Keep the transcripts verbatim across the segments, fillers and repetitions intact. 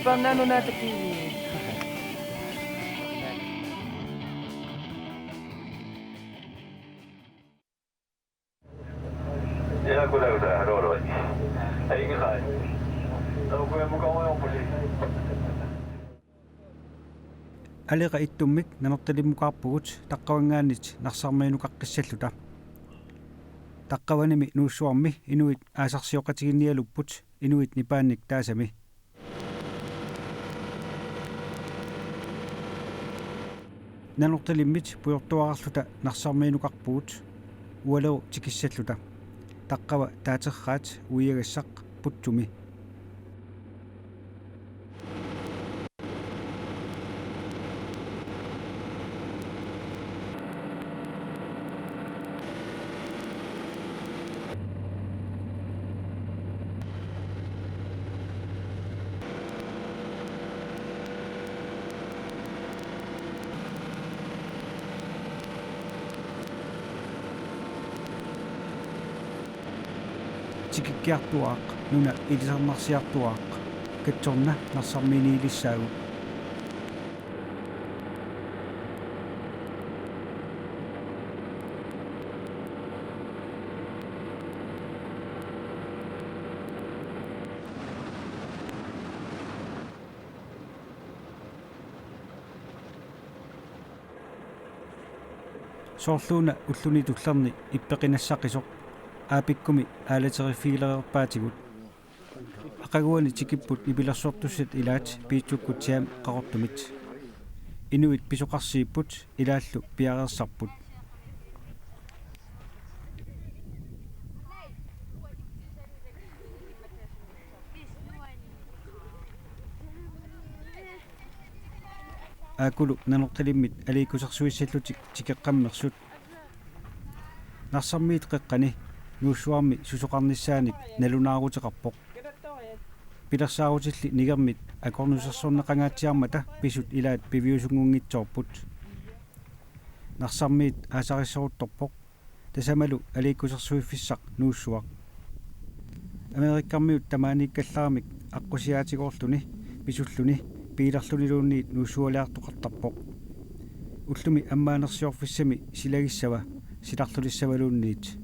Nunaata T V. Ja, goddag, goddag. Hallo, hallo. Er I ikke rejst? Så kunne jeg må komme over på det. Aleqa ittummik Nanortalimmukaarpugut taqqavanngaanniit Narsarmiinukaqqissalluta. Taqqavanimi Nuussuarmi inuit aasarsioqatiginnialupput inuit nipaannik taasami. Nanortalimmit pujortuararluta Narsarmiinukarpugut ualeru tikissalluta. Taqqava taaterraat uiagassaq putsumi. Tikikkiartuaaq, nuna ilisarnarsiartuaaq, katsorna Narsarmiiniilissaagut. Soorluuna ulluni tullerni ippeqinassaqisoq aapikkumi aalateriffigilereerpaatigut. Aqaguani tikipput nipilersortussat ilaat Piitsukkut Siam Qaqortumit. Inuit pisoqarsiipput ilaallu piareersarput. Aakulu Nanortalimmit aliikkusersuissallutik tikeqqammersut. Narsarmiit qeqqani Nuussuarmi susoqarnissaanik nalunaaruteqarpoq. Pilersaarutilli nigermit akornusersorneqangaatsiarmata pisut ilaat piviusunngunngitsoorput. Narsarmiit aasarissoruttorpoq. Tasamalu aliikkusersuiffissaq Nuussuaq. Amerikkarmiut tamaaniikkallaramik aqqusiaatigoorluni pisulluni biilerluniluunniit nuussualiartoqartarpoq. Ullumi ammaanersiorfissami silagissava silarlulissavaluunniit.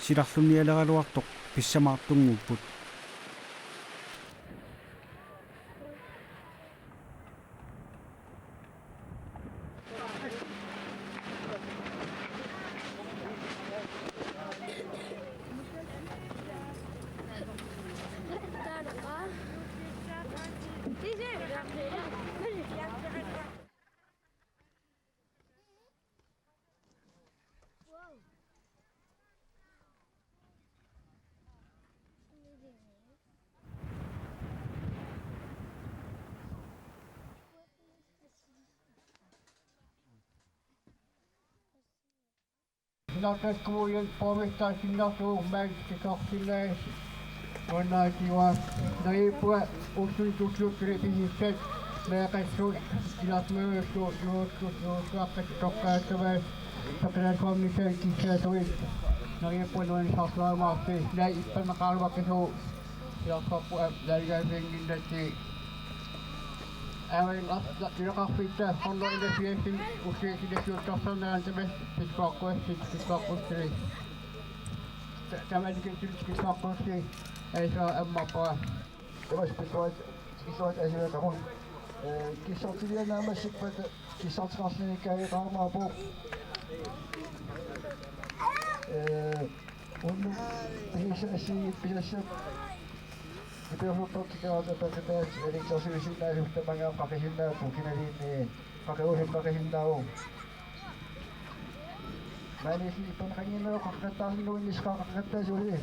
Silarlunnialeraluartoq pissamaartunnguupput. Narsarsuarmi borgmesteri sinnerlugu maani tikikkiartuaarluni. Uannaatiwa neriuppunga ulluni tulliuttuni pisissat meeqqassut ilarmiuullu juullullu juulluaqqat toqqaassavat peqalaassuarnissaat kissaasuit neriuppunga nuannisarsuarumaarput, naak ippanneqarumaarput ilarsuarput navigaasinnginnatsi. Aamma ileqarfitta hundrede enogfirs ulluinnarsiuttorsornerantima pittoqquassi pittoqqussili. Tamanna tikittunik pittoqqussili aisa ammarpara. Tamassi pittoqquassi tikittunik aisa ammarpara. Ee, kissartiliaq naammassippat kissarteqarsinnaanngikkaluarpoq. Ee, unnuk pisassaat assigiit pisassat. Ipiorluppakka kikkaarata peqitaat aliikkusersuisinnaasut tamangaam qaqisinnaapput kinaluunniit qaqiusut qaqisinnaavoq. Maani ippanneqannginnakku qaqqattaarsinnaanngilaq qaqqattaasuuli.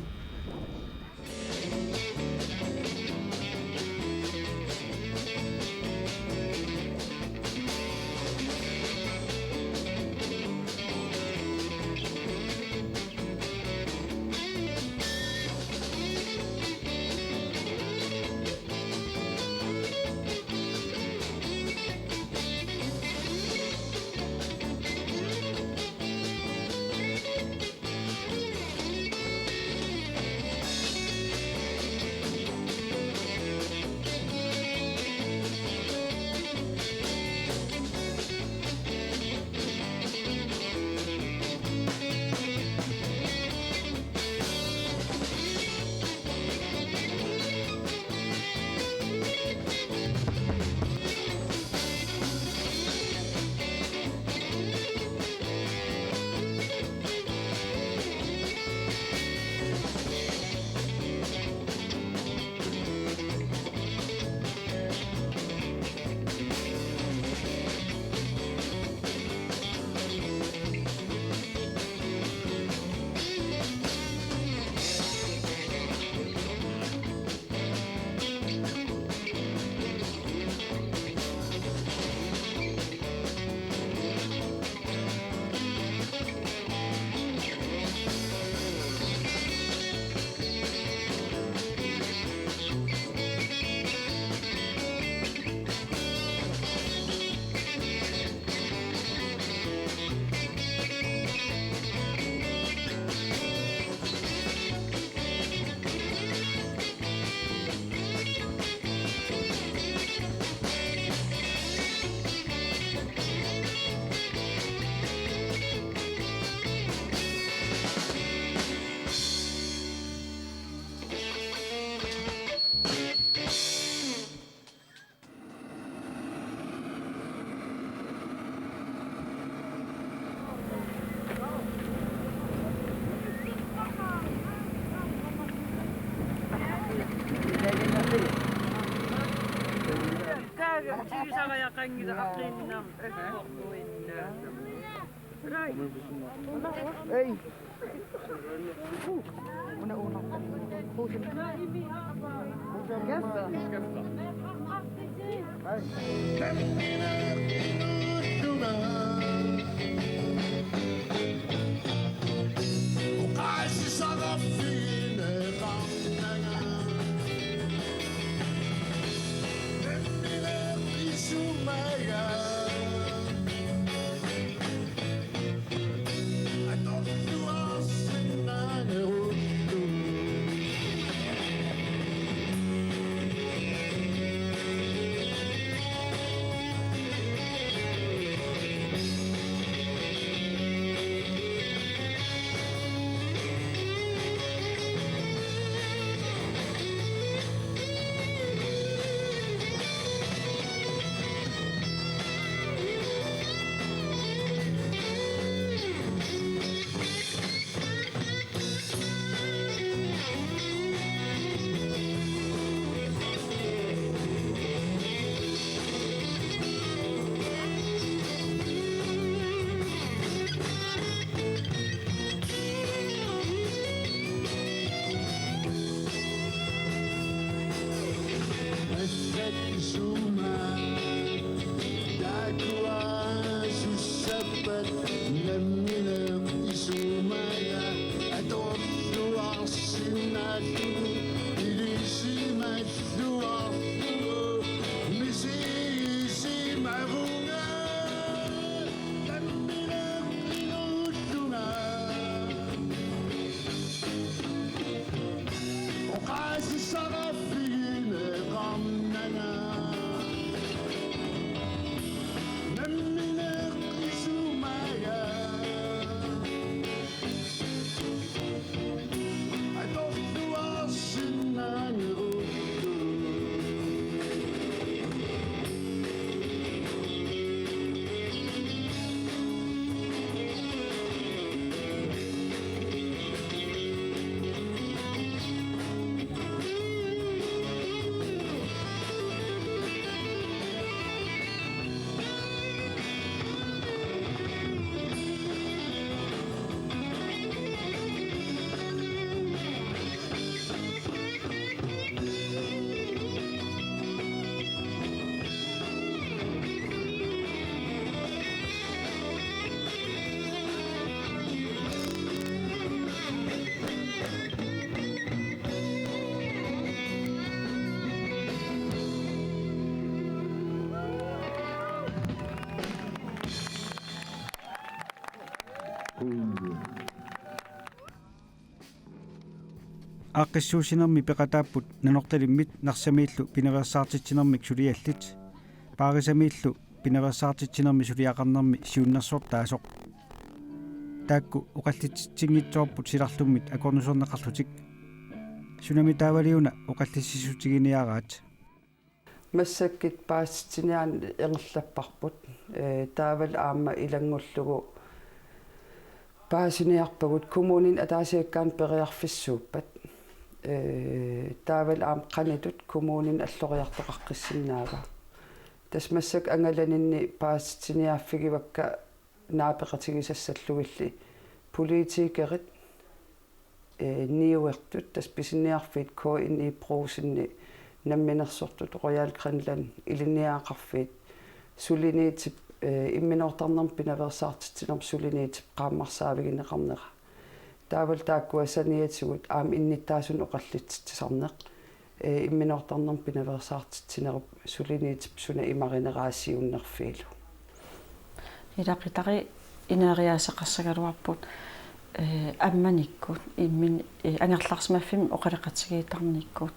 Sigisariaqanngilaq aqiinnarpoq uinnaasa. Ei. Una uunarpani. Kaffe. Aaqqissuussinermi peqataapput Nanortalimmit Narsamiillu pinaveersaartitsinermik suliallit. Paarisamiillu pinaveersaartitsinermi suliaqarnermi siunnersortaasoq. Taakku oqallitsitsinngitsoorput silarlummit akornuserneqarlutik. Sunami taavali una oqallississutiginiaraat? Massakkut paasitsiniaaneq ingerlapparput. Ee, taavalu aamma ilanngullugu paasiniarpagut kommunini ataasiakkaanut periarfissuuppat. Ee, taavalu aamma qanittut kommunini alloriartoqaqqissinnaava. Tassa massakkut angalaninni paasitsiniaaffigivakka naapeqatigisassallugilli politikerit, ee, niuertut, tassa pisiniarfiit K N I Brugsenip namminersortut, Royal Greenland, ilinniagaqarfiit, suliniutip, ee, imminortarnermut pinaveersaartitsinermut suliniutip qaammarsaavigineqarnera. Taavalu taakkua saniatigut aamma innuttaasunik oqallitsitsisarneq, ee, imminortarnermut pinaveersaartitsinerup suliniutip suna imarineraasiunnerfiilu. Ilaqutariit ineriaaseqassagaluarput, ee, ammanikkut, imminut, ee, angerlarsimaffimmi oqaloqatigiittarnikkut,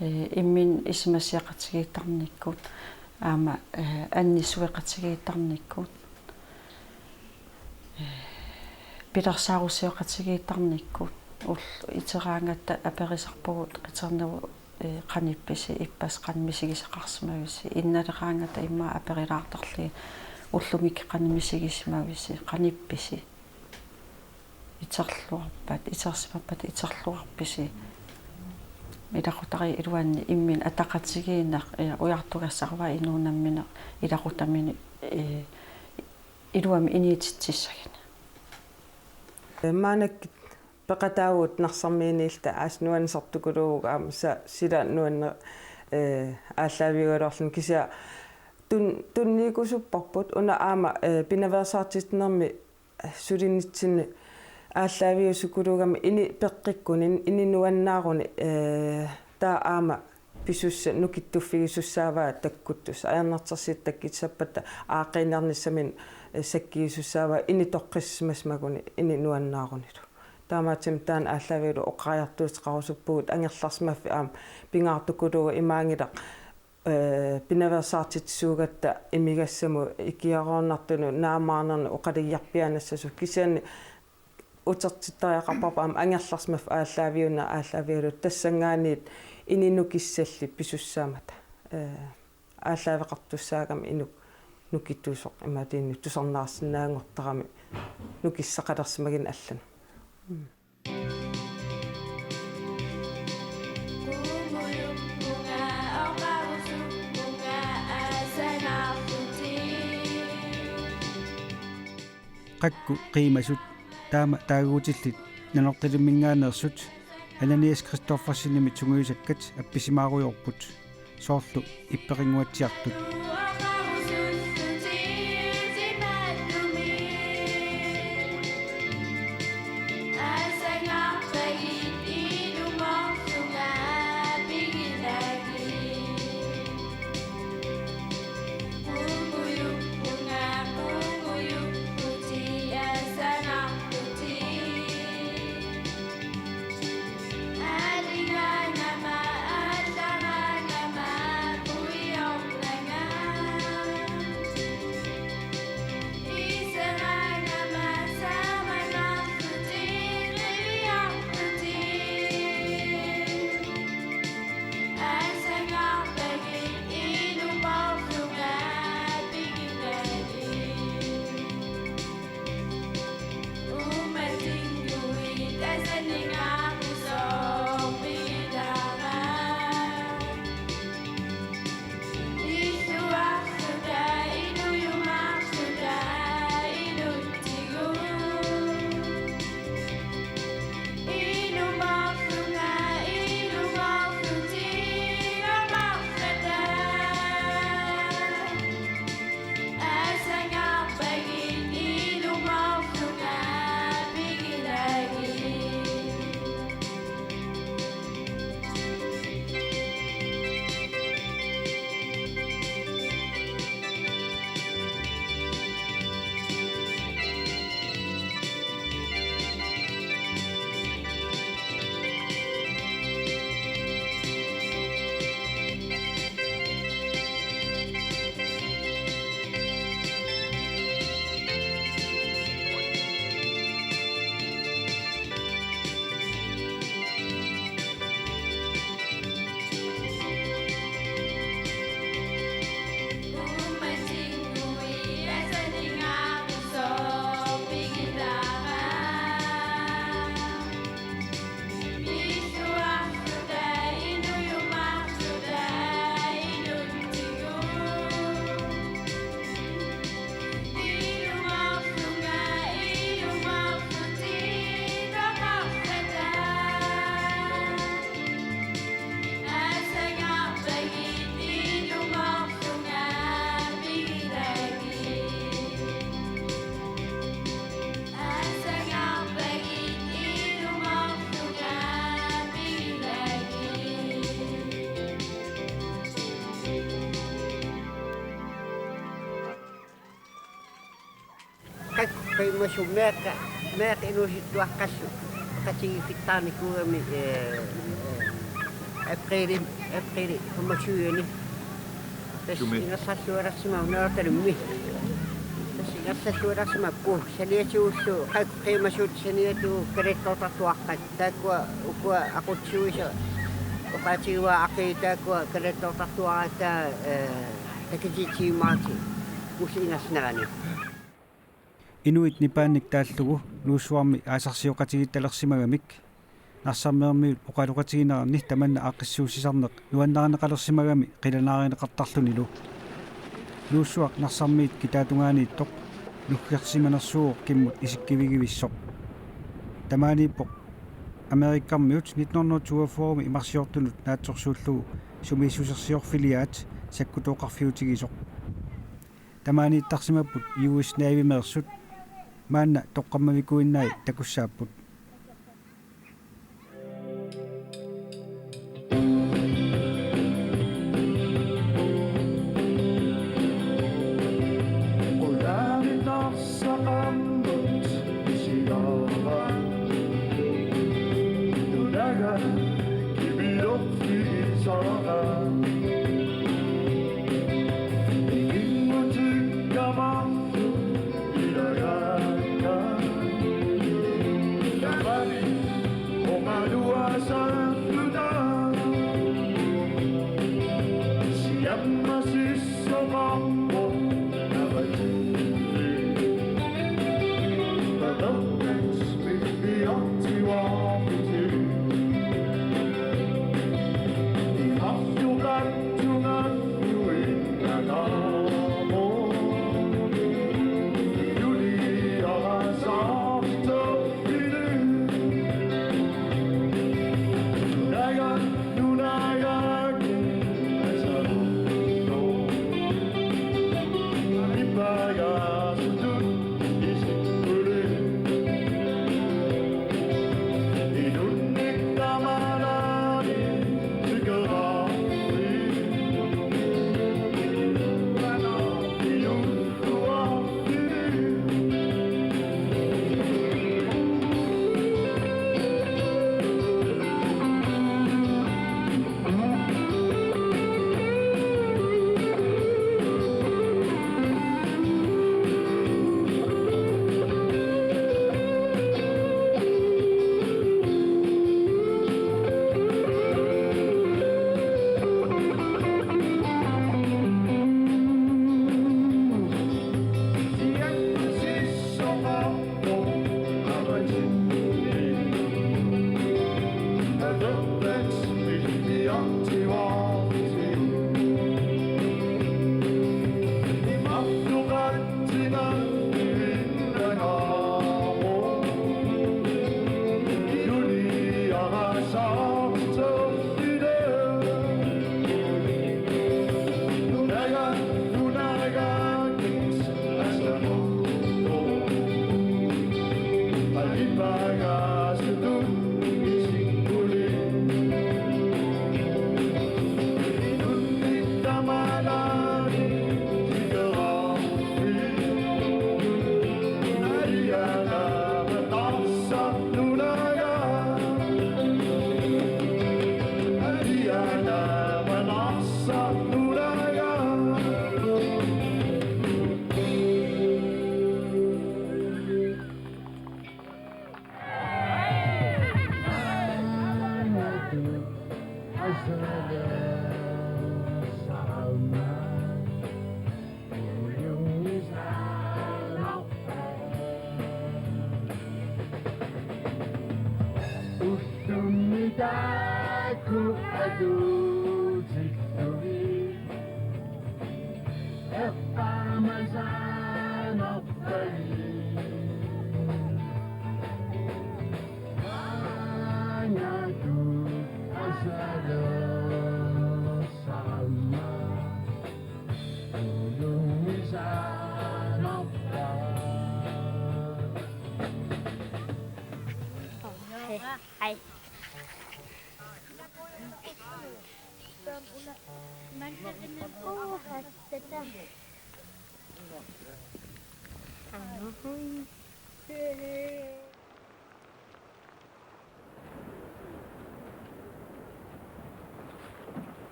ee, imminut isumasioqatigiittarnikkut, aamma, ee, annissueqatigiittarnikkut, ee, pilersaarusioqatigiittarnikkut, ullut iteraangatta aperisarpugut qiternagu, ee, qanippisi, ippassaq qanoq misigisaqarsimavisi, innaleraangata immaqa aperilaartarlugit, ullumikkut qanoq misigisimavisi, qanippisi, iterluarpat, itersimappata iterluarpisi. Ilaqutariit iluanni imminut ataqatigiinneq, eh, ujartugassarpaa inuup nammineq ilaqutaminik, eh, iluamik iniititsissagit. Maannakkut peqataavugut Narsarmiiniilluta, aasiit nuannisartukuluuvugut aamma sa-, sila nuanne-, eh, aallaaviugaluarluni, kisianni tun-, tunniukusupparput una aamma, eh, pinaveersaartitsinermi sulinitsinni aallaaviusukuluugami ini peqqikkunik, ini nuannaaruni, eh, taava aamma pisussat nukittuffigisussaavaat takkuttussat. Ajornartorsiut takkuttussappata aaqqiinnarnissaminnik, eh, sakkigisussaavaat ini toqqissisimasimaguni ini nuannaarunilu. Taamaattumik taanna aallaavigalugu oqariartuuteqarusuppugut, angerlarsimaffik aamma pingaartukuluuvoq, imaanngilaq, eh, pinaveersaartitsisuugatta imigassamut ikiaroornartunut naammaarnernik oqalugiarpiaannassasut, kisianni utertittariaqarparput aamma angerlarsimaffik aallaaviuneq aallaavigalugu, tassanngaanniit ini nukissallit pisussaammata, eh, aallaaveqartussaagami inuk nukittuusoq imaluunniit tusarnaarsinnaanngortarami nukissaqalersimagunik allanut. Mm. Qakku qiimasut taama taaguutillit Nanortalimminngaanneersut Ananias Christoffersenimit sungiusakkat appisimaarujoorput, soorlu Ipperinnguatsiartut. Qakku qiimasut meeqqat, meeqqat inuusuttuaqqasut peqatigiiffittaarnikuugamik, eh, eh, apriilimi, apriilip femogtyve-ni. Tassa Sumi. Ingerlallualersimavoq Nanortalimmi. Tassa ingerlallualersimappoq saniatigullu qakku qiimasut saniatigut kalattoortartuaqqat. Taakkua ukua aqutsisuisa oqaatigivaa aqii taakkua kalattoortartuaratta, eh, takutitsigiumaartut usi ingerlanerani. Inuit nipaannik taallugu Nuussuarmi aasarsioqatigiittalersimagamik Narsarmeermiut oqaloqatigineranni tamanna aaqqissuussisarneq nuannarineqalersimagami qilanaarineqartarlunilu. Nuussuaq Narsarmiit kitaatungaaniittoq nukkersimanersuuvoq kimmut isikkivigivissoq. Tamaaniippoq Amerikkarmiut nitten hundrede toogfyrre imarsiortunut naatsorsuullugu sumiissusersiorfiliaat sakkutooqarfiutigisoq. Tamaaniittarsimapput U S Navymeersut, maanna toqqammavikuinnai takussaapput.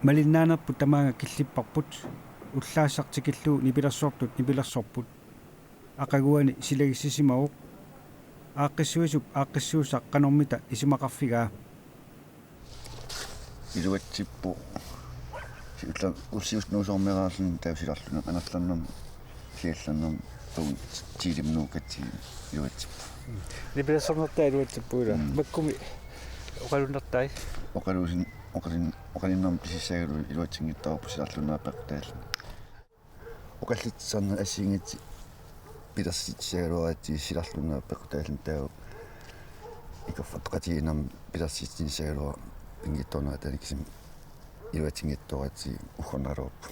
Malinnaanerput tamaanga killipparput, ullaassaq tikillugu nipilersortut nipilersorput. Aqaguani silagissisimavoq. Aaqqissuisup aaqqissuussaq qanormita isumaqarfigaa? Iluatsippoq Ila ussius nuusoormeeraarluni taava silarluna angerlarnermi siallarnermi tuun tiilimnuukatsi iluatsippu. Nipilersornertaa iluatsippu ila. Mm. Makkumi oqalunnertai? Oqaluusin oqalin oqalinnermi pisissagaluarluni iluatsinngitsoorput silarluunniit peqqutaalluni. Oqallitsisarnerit assigiinngitsut pilersitsissagaluaratsigit silarluunniit peqqutaalluni taava ikorfartoqatigiinnermi pilersitsissagaluarluni pinngitsoornerata taanna kisimi iluatsinngitsoorput uggornaraluarput.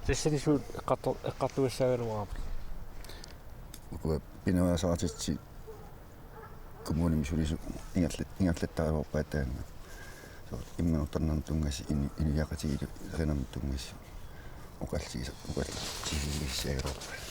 Tassani suut eqqartor eqqartugassagaluarput. Ukua pinaveersaartitsi kommunimi sulisut ingerlat ingerlattaraluarpaat taanna. Soorlu imminortarnermut tunngasut inu inuiaqatigiittut erinarmut tunngasut oqalliisa oqalliisa.